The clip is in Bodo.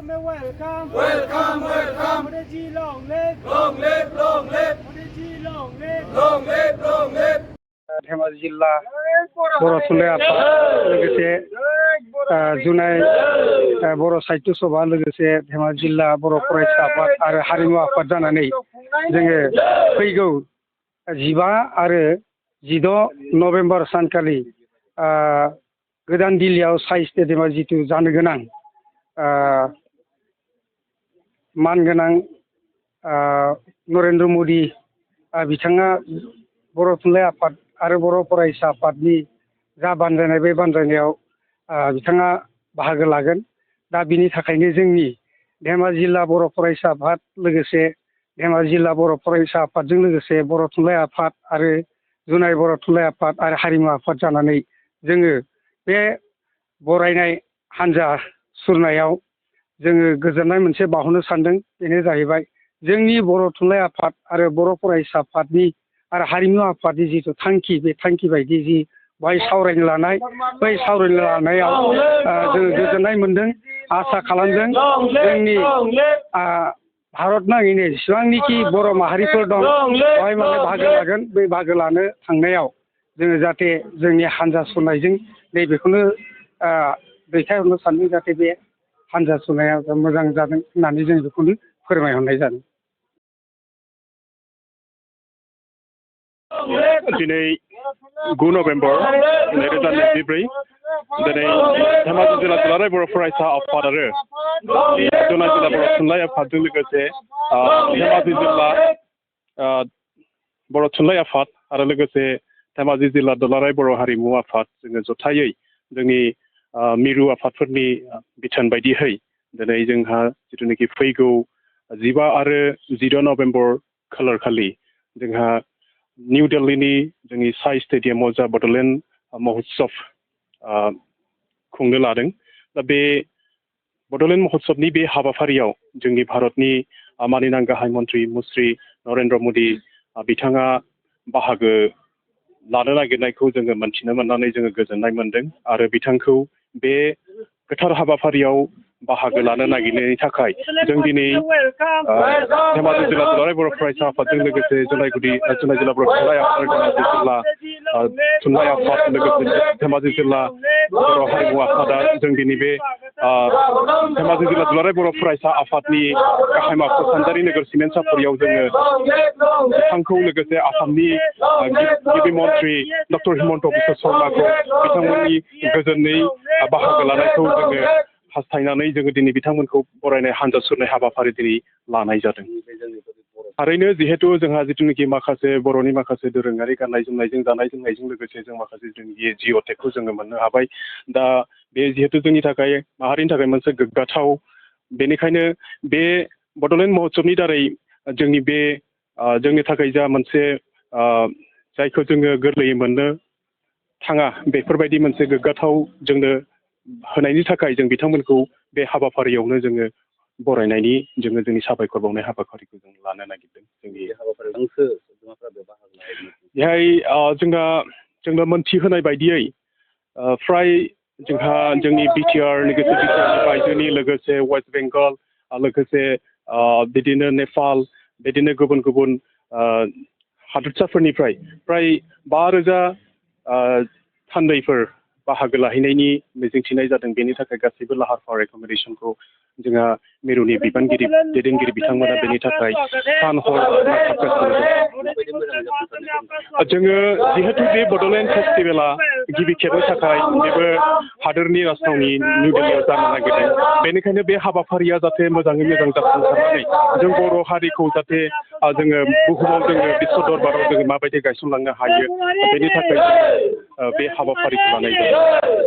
Welcome, welcome, welcome. Long live, long live, long live. Long live, long live, long live. Dhemaji जिल्ला बर' थुनलाइ आफाद लोगोसे जुनाय बर' साहित्य सभा लोगोसे धेमाजि जिल्ला बर' फरायसा आफाद आरो हारिमु आफाद जानानै जोङो फैगौ 15 आरो 16 नभेम्बर सानखालि गोदान दिल्लीयाव साइ स्टेडियामाव जितु जानो गोनां मानगोनां नरेन्द्र मदि बिथाङा बर' थुनलाइ आफाद आरो बर' फरायसा आफादनि जा बानजायनाय बे बानजायनायाव बिथाङा बाहागो लागोन। दा बिनि थाखायनो जोंनि धेमाजि जिल्ला बर' फरायसा आफाद लोगोसे धेमाजि जिल्ला बर' फरायसा आफादजों लोगोसे बर' थुनलाइ आफाद आरो जुनाय बर' थुनलाइ आफाद आरो हारिमु आफाद जानानै जोङो बे बरायनाय हान्जा सुरनायाव जोङो गोजोननाय मोनसे बावहरनो सानदों। बेनो जाहैबाय जोंनि बर' थुनलाइ आफाद आरो बर' फरायसा आफादनि आरो हारिमु आफादनि जिथु थांखि बे थांखि बायदि जि बेवहाय सावरायनो लानाय बै सावरायनो लानायाव जोङो गोजोननाय मोनदों। आसा खालामदों जोंनि भारत नाङैनो जेसेबांनिखि बर' माहारिफोर दं बेवहाय माने बाहागो लागोन। बै बाहागो लानो थांनायाव जोङो जाहाथे जोंनि हान्जा सुरनायजों नैबेखौनो दैथायहरनो सानदों जाहाथे बे हान्जा सुरनाया मोजां जादों होननानै जों बेखौनो फोरमायहरनाय जादों। दिनै 9 नभेम्बर 2024 दिनै धेमाजि जिल्ला दुलाराय बर' फरायसा आफाद आरो जुनाय जिल्ला बर' थुनलाइ आफादजों लोगोसे धेमाजि जिल्ला बर' थुनलाइ आफाद आरो लोगोसे धेमाजि जिल्ला दुलाराय बर' हारिमु आफाद जोङो जथायै जोंनि मिरु आफादफोरनि बिथोन बायदियै दिनै जोंहा जिथुनाखि फैगौ 15 आरो 16 नभेम्बर खालारखालि जोंहा निउ दिल्लीनि जोंनि साइ स्टेडियामाव जा बड'लेण्ड महोत्सव खुंनो लादों। दा बे बड'लेण्ड महोत्सवनि बे हाबाफारियाव जोंनि भारतनि माननीय गाहाय मन्त्रि मुस्रि नरेन्द्र मदि बिथाङा बाहागो लानो नागिरनायखौ जोङो मोनथिनो मोननानै जोङो गोजोननाय मोनदों आरो बिथांखौ बे गोथार हाबाफारियाव बाहागो लानो नागिरनायनि थाखाय जों दिनै धेमाजि जिल्ला दुलाराय बर' फरायसा आफादजों लोगोसे जुनाय जिल्ला बर' थुनलाइ आफाद धेमाजि जिल्ला थुनलाइ आफाद लोगोसे धेमाजि जिल्ला बर' हारिमु आफादा जों दिनै बे धेमाजि जिल्ला दुलाराय बर' फरायसा आफादनि गाहाय मावख' सानजारि नोगोर सिमेन्ट सापरियाव जोङो बिथांखौ लोगोसे आसामनि गिबि मन्त्रि डक्टर हिमन्त बिश्व शर्माखौ बिथांमोननि गोजोनै बाहागो लानायखौ जोङो हास्थायनानै जोङो दिनै बिथांमोनखौ बरायनाय हान्जा सुरनाय हाबाफारि दिनै लानाय जादों। थारैनो जिहेतु जोंहा जिथुनाखि माखासे बर'नि माखासे दोरोङारि गाननाय जोमनायजों जानाय लोंनायजों लोगोसे जों माखासे जोंनि जिअ'टेकखौ जोङो मोननो हाबाय। दा बे जिहेतु जोंनि थाखाय माहारिनि थाखाय मोनसे गोग्गाथाव, बेनिखायनो बे बड'लेण्ड महोत्सवनि दारै जोंनि बे जोंनि थाखाय जा मोनसे जायखौ जोङो गोरलैयै मोननो थाङा बेफोरबायदि मोनसे गोग्गाथाव जोंनो होनायनि थाखाय जों बिथांमोनखौ बे हाबाफारियावनो जोङो बरायनायनि जोंनि साबायखर बावनाय हाबाफारिखौ जों लानो नागिरदों। जोंनि बेहाय जोंनो मोनथिहोनाय बायदियै फ्राय जोंहा जोंनि बिटिआर लोगोसे बिटिआरनि बायजोनि लोगोसे वेस्ट बेंगल लोगोसे बिदिनो नेपाल बिदिनो गुबुन गुबुन हादोरसाफोरनिफ्राय फ्राय 5,000 थान्दैफोर बाहागो लाहैनायनि मिजिंथिनाय जादों। बेनि थाखाय गासैबो लाहार फाहार एकोमोडेसनखौ जोंहा मिरुनि बिबानगिरि दैदेनगिरि बिथांमोना बेनि थाखाय सान हर जोङो जिहेतु बे बड'लेण्ड फेस्टिभेला गिबि खेबनि थाखाय बेबो हादोरनि राजथावनि निउ दिल्लीयाव जानो नागिरदों। बेनिखायनो बे हाबाफारिया जाहाथे मोजाङै मोजां जाफुंसारनानै जों बर' हारिखौ जाहाथे जोङो बुहुमाव जोङो बिश्व दरबाराव जोङो माबायदि गायसनलांनो हायो बेनि थाखाय बे हाबाफारिखौ लानाय जादों।